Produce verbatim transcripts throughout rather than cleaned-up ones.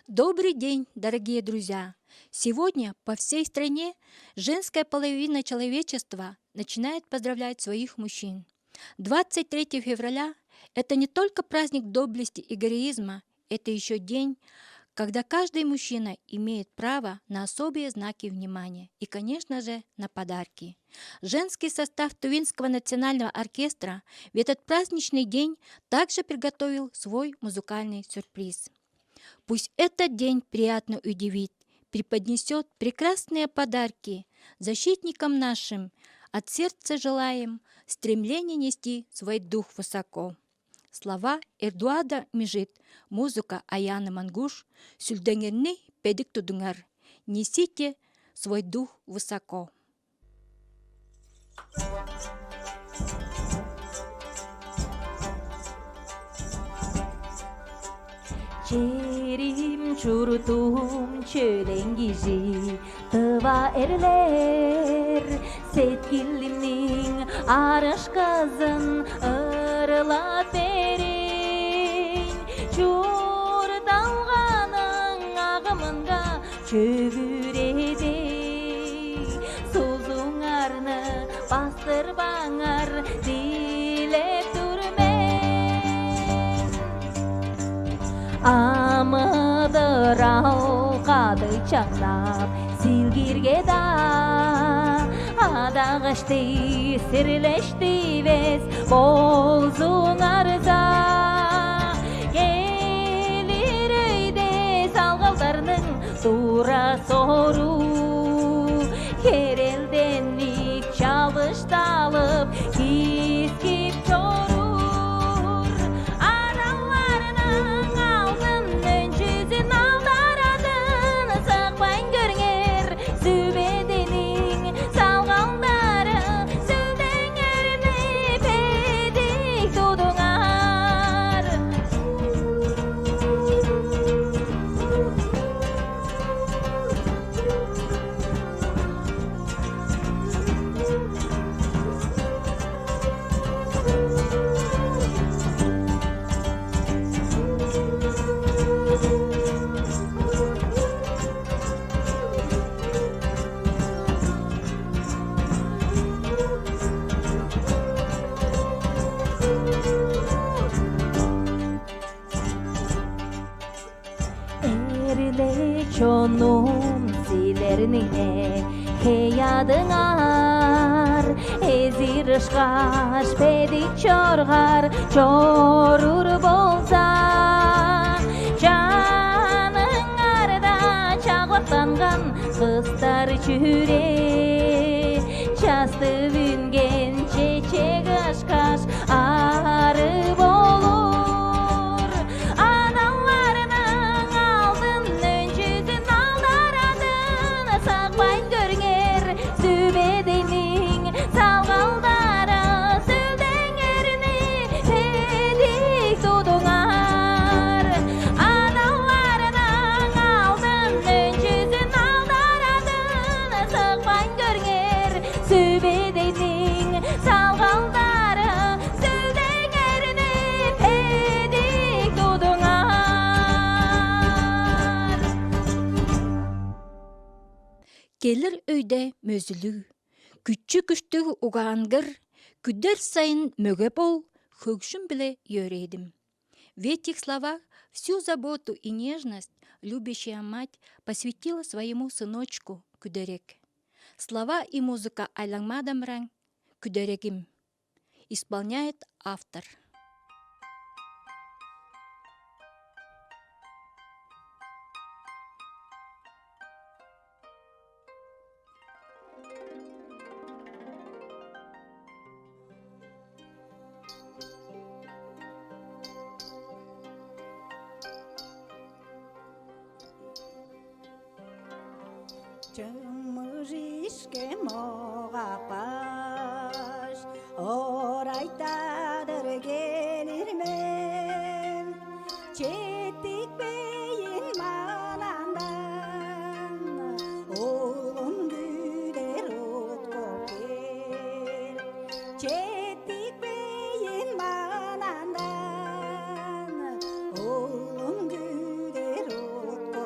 Добрый день, дорогие друзья! Сегодня по всей стране женская половина человечества начинает поздравлять своих мужчин. Двадцать третьего февраля — это не только праздник доблести и героизма, это еще день, когда каждый мужчина имеет право на особые знаки внимания и, конечно же, на подарки. Женский состав Тувинского национального оркестра в этот праздничный день также приготовил свой музыкальный сюрприз. Пусть этот день приятно удивит, преподнесет прекрасные подарки. Защитникам нашим от сердца желаем стремление нести свой дух высоко. Слова Эрдуада Мижит, музыка Аяны Мангуш, «Сүлдеңерни бедик тудуңар, несите свой дух высоко». Черим, чуртум, чөөлең кижи, тыва эрлер, сеткилимниң арышказын ырлап берейн. Чуртталганың агымынга чөгүредей, сузуңарны бастырбаңар, дилеп тур мен. Амыдырал кады чаңнап, силгирге-даа адагышты, сирлешти эвес болзуңарза, келир өйде салгалдарның тура соруу, херелденмик чалышталып, кискип чоруур. Араларның алдын өнчүзүн, алдарадын сыкпайн көрүңер, Сүбедейниң салгалдары, сүлдеңерни бедик тудуңар. Эрле чонум, силерниң-не хей-аъдыңар эзир ышкаш, бедик чоргар чоруур болза, чаныңарда чаглыктанган кыстар чүрээ, частып үнген чечек ышкаш арыг болур. Аналарның алдын өнчүзүн, алдарадын сыкпайн көрүңер, Сүбедейниң салгалдары, сүлдеңерни бедик тудуңар. Аналарның алдын өнчүзүн, алдарадын сыкпайн көрүңер, Сүбедейниң салгалдары, сүлдеңерни бедик тудуңар. Келир өйде мөзүлүг, күчү-күштүг, угаангыр, күдер сайын мөге бол, хөгжүм-биле йөрээдим. В этих словах всю заботу и нежность любящая мать посвятила своему сыночку Күдерек. Слова и музыка Айлаңмаа Дамыраң, «Күдерегим». Исполняет автор. Чымыш ишкем огапкаш, орайтадыр келир мен. Четтикпейн мынандан, оглум күдер утку кел. Четтикпейн мынандан, оглум күдер утку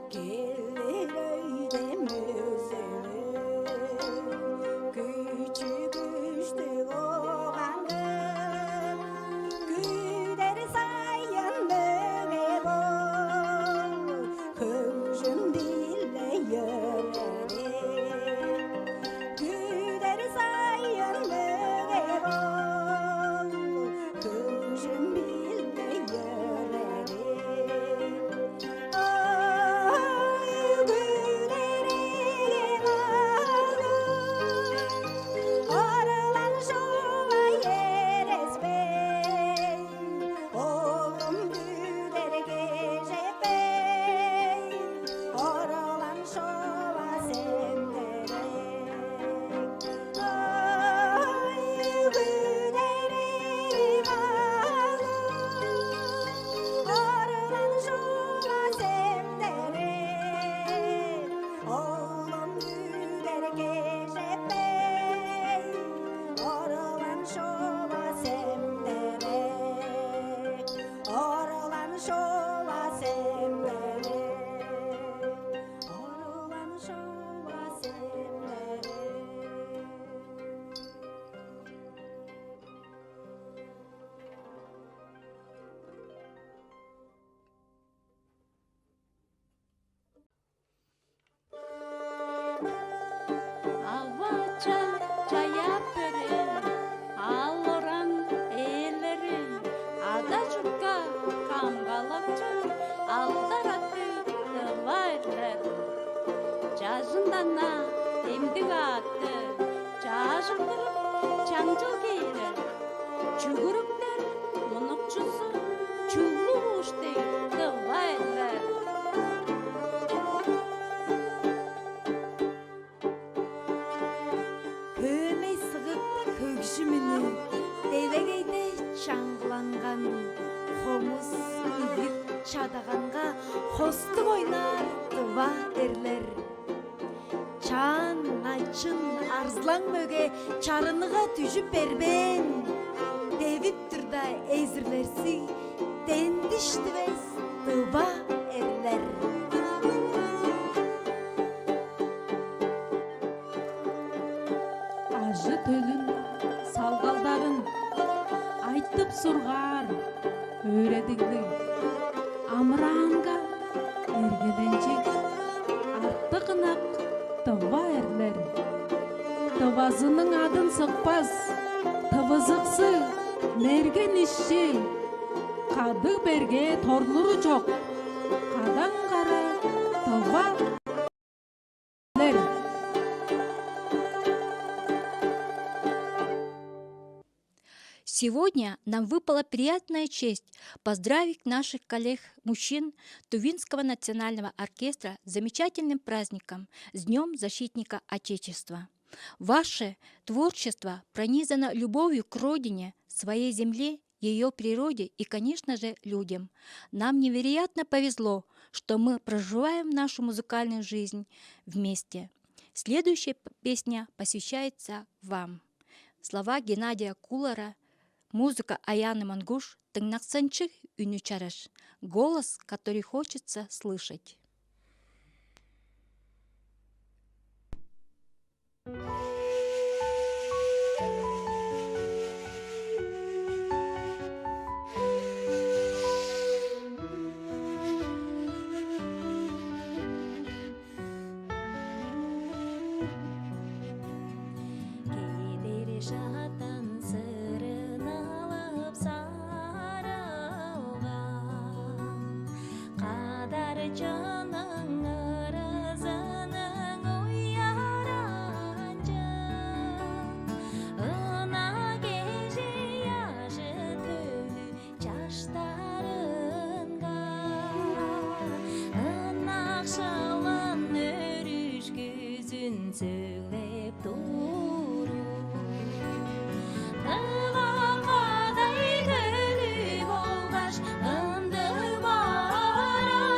Келир өйде мөзүлүг, күчү-күштүг огаң-дыр, күдер сайын мөге бол, хөгжүм-биле йөрери. Күдер сайын мөге бол, хөгжүм-биле йөрери. Ой, күдереген оглум, орлан шуга ереспей, оглум күдер кежеппей, орлан шуга сендерей. Ой, күдерейим оглум, орлан шуга сендерей. Оглум күдер кежеппей, орлан шуга сендерей. Орлан шуга сендерей. Орлан шуга сендерей. Ава-ача, чаяап берген аал-оран ээлери, ада-чуртка камгалакчы алдар аттыг тыва эрлер. Чажындан-на эмдик аътты, чаажылдырып чаңчыл киирер. Чүгүрүктер мунукчузу чүглүг ууш дег тыва эрлер. Хөөмей сыгып хөгжүм үнү, девегейде чаңгыланган хомус, игит, чадаганга хостуг ойнаар тыва эрлер. Чаан, начын, арзылаң мөге чарыныга дүжүп бербээн, девип турда эзирлерзиг, дендиштивес тыва эрлер. Ажы-төлүн, салгалдарын айтып-сургаар өөредиглиг, амыраанга эргеленчиг, артык ынак тыва эрлер. Тывазының адын сыкпас, тывызыксыг, мерген ишчи, кадыг-берге торлуру чок, кадаң-кара тыва эрлер. Сегодня нам выпала приятная честь поздравить наших коллег-мужчин Тувинского национального оркестра с замечательным праздником, с Днём защитника Отечества. Ваше творчество пронизано любовью к родине, своей земле, её природе и, конечно же, людям. Нам невероятно повезло, что мы проживаем нашу музыкальную жизнь вместе. Следующая п-, песня посвящается вам. Слова Геннадия Кулара, музыка Аяны Мангуш, дыңнаксанчыг үнү чараш, голос, который хочется слышать. Кедер шааттан сырын алып сарылган, кадарчының ырызының уяранчын, ынак эжи ажы-төлү чаштарынга ынакшылын, өөрүшкүзүн сөглеп туруп, дыва кадай төлү болгаш ындыг барам.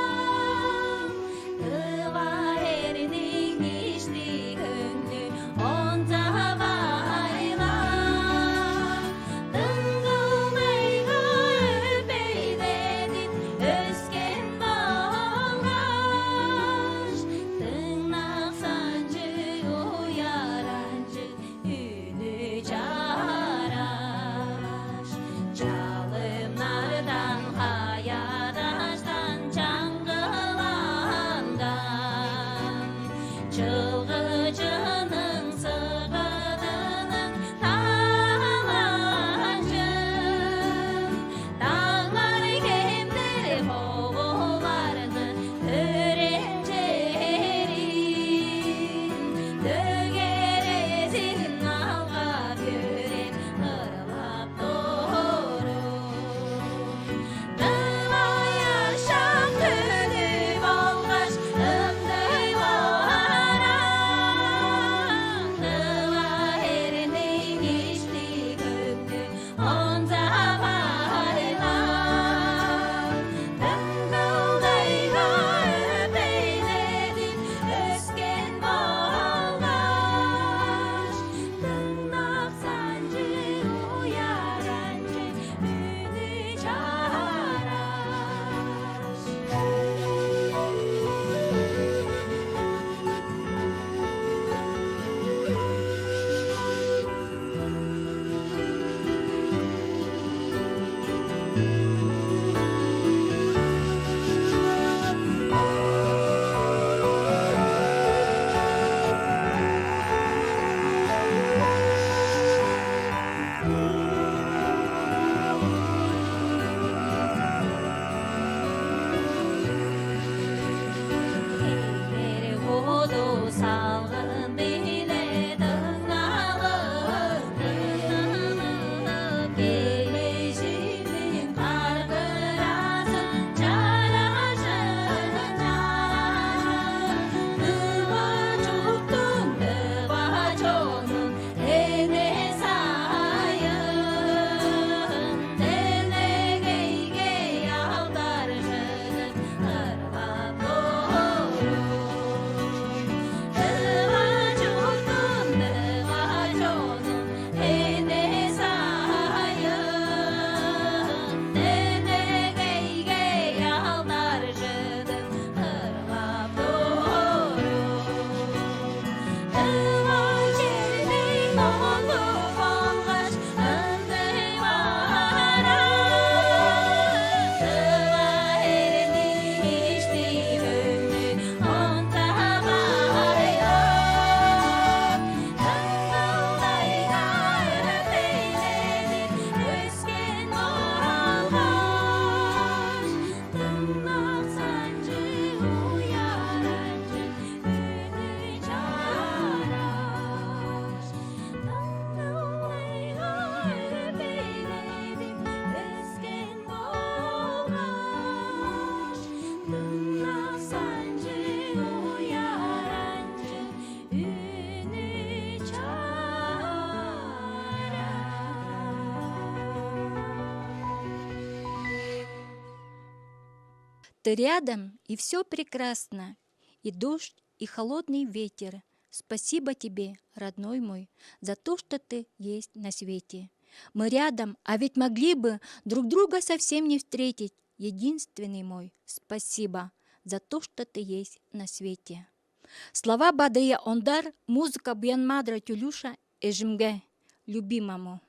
Салгын-биле дыңналып, дыңналып, келбежиниң каргыразын чаражын, чаражын. Тыва чурттуң, тыва чоннуң эне сайын, делегейге алдаржыдып, ырлап туруп. Тыва чурттуң, тыва чоннуң эне сайын, делегейге алдаржыдып, ырлап туруп. Тыва черниң ону болгаш ындыг бараан, тыва эргим ишти хөңнү онзагайлап, дыңналдайга беледип өскен болгаш, дыңнап санчы уяранчы үнү чараш. Дыңналдайга беледип өскен болгаш, дыңнап санчы уяранчы үнү чараш. Ты рядом, и все прекрасно. И дождь, и холодный ветер. Спасибо тебе, родной мой, за то, что ты есть на свете. Мы рядом, а ведь могли бы друг друга совсем не встретить. Единственный мой, спасибо за то, что ты есть на свете. Слова Бадыя Ондар, музыка Буян Мадра Тюлюша, эжимге, любимому.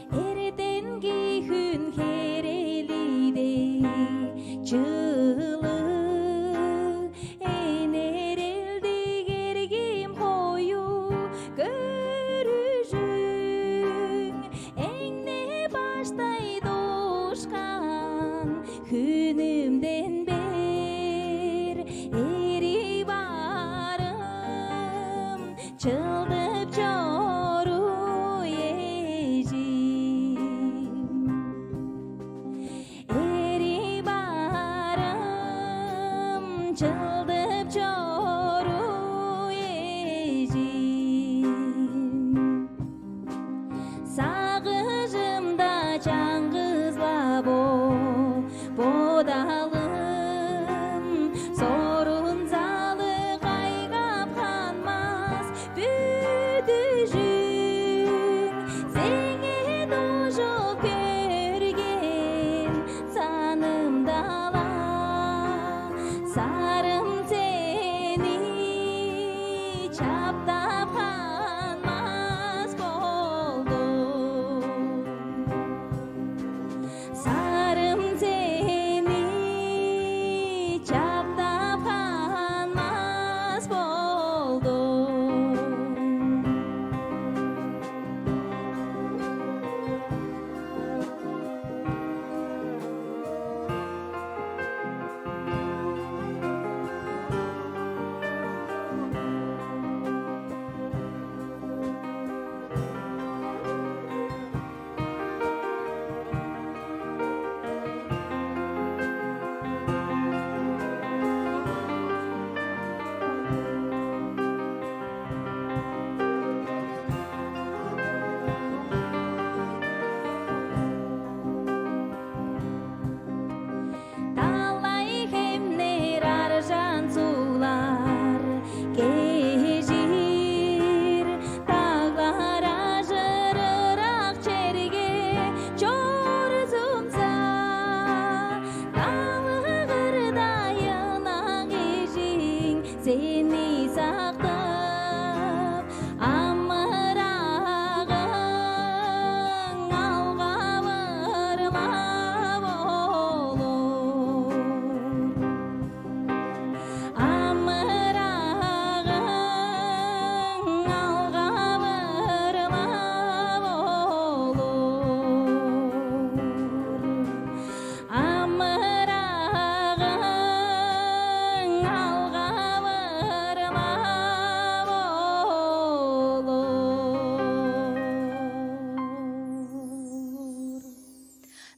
Эртенги хүн херелиде чылыг, энерелдиг эргим хою көрүжүң, эң-не баштай душкан хүнүмден бээр эрип баарым, чылдып чоруур эжим. Эрип баарым, чылдып чоруур эжим. Сагыжымда чаңгыс-ла бо бодалым.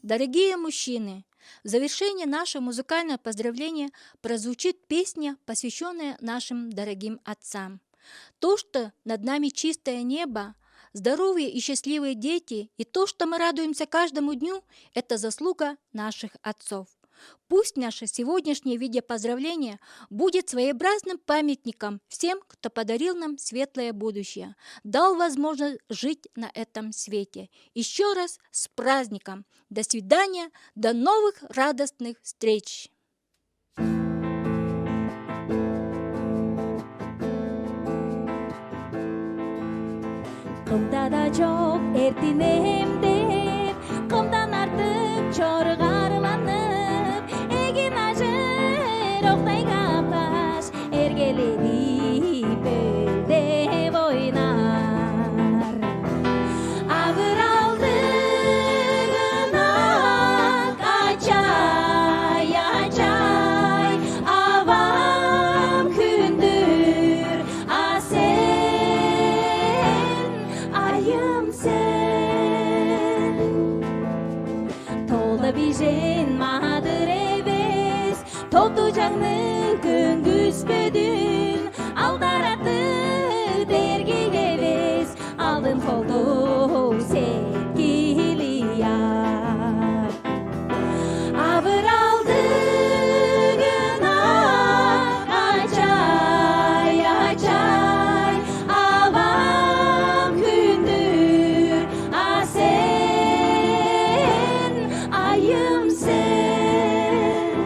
Дорогие мужчины, в завершение нашего музыкального поздравления прозвучит песня, посвящённая нашим дорогим отцам. То, что над нами чистое небо, здоровые и счастливые дети, и то, что мы радуемся каждому дню, это заслуга наших отцов. Пусть наше сегодняшнее видеопоздравление будет своеобразным памятником всем, кто подарил нам светлое будущее, дал возможность жить на этом свете. Ещё раз с праздником! До свидания, до новых радостных встреч! Кымда-даа чок эртинем деп, кымдан артык чоргарланып, эгин ажыр октай капкаш, эргеледип, бөлдеп ойнаар. Авыралдыг ынак ачай, ачай, авам хүндүр, а сен, айым сен. Тоолда бижээн маадыр эвес, тоту чаңның көңгүс бөдүүн, алдар аттыг дерги эвес, алдын холдуг сеткили-я. Авыралдыг ынак ачай, ачай, авам хүндүр, а сен, айым сен.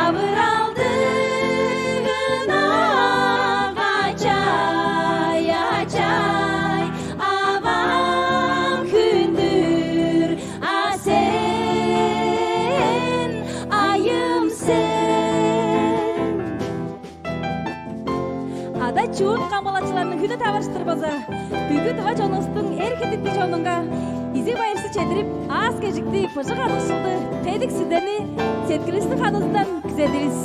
Авыралдыг ынак ачай, ачай, авам хүндүр, а сен, айым сен. Ада-чурт камгалакчыларының хүнү таварыштыр болза, бүгү тыва чонувустуң эр хиндиктиг чонунга изиг байырсы чедирип, аас-кежикти, быжыг адыкчылды, бедик силерни сеткиливистиң ханызындан күзедивис.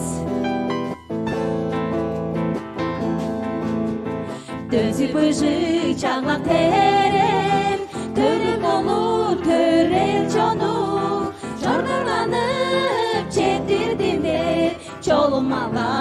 Дөзү-быжыг, чаңгак-терен, төрүк олур төрел чонну чоргарланып четтирдим деп, чолум алга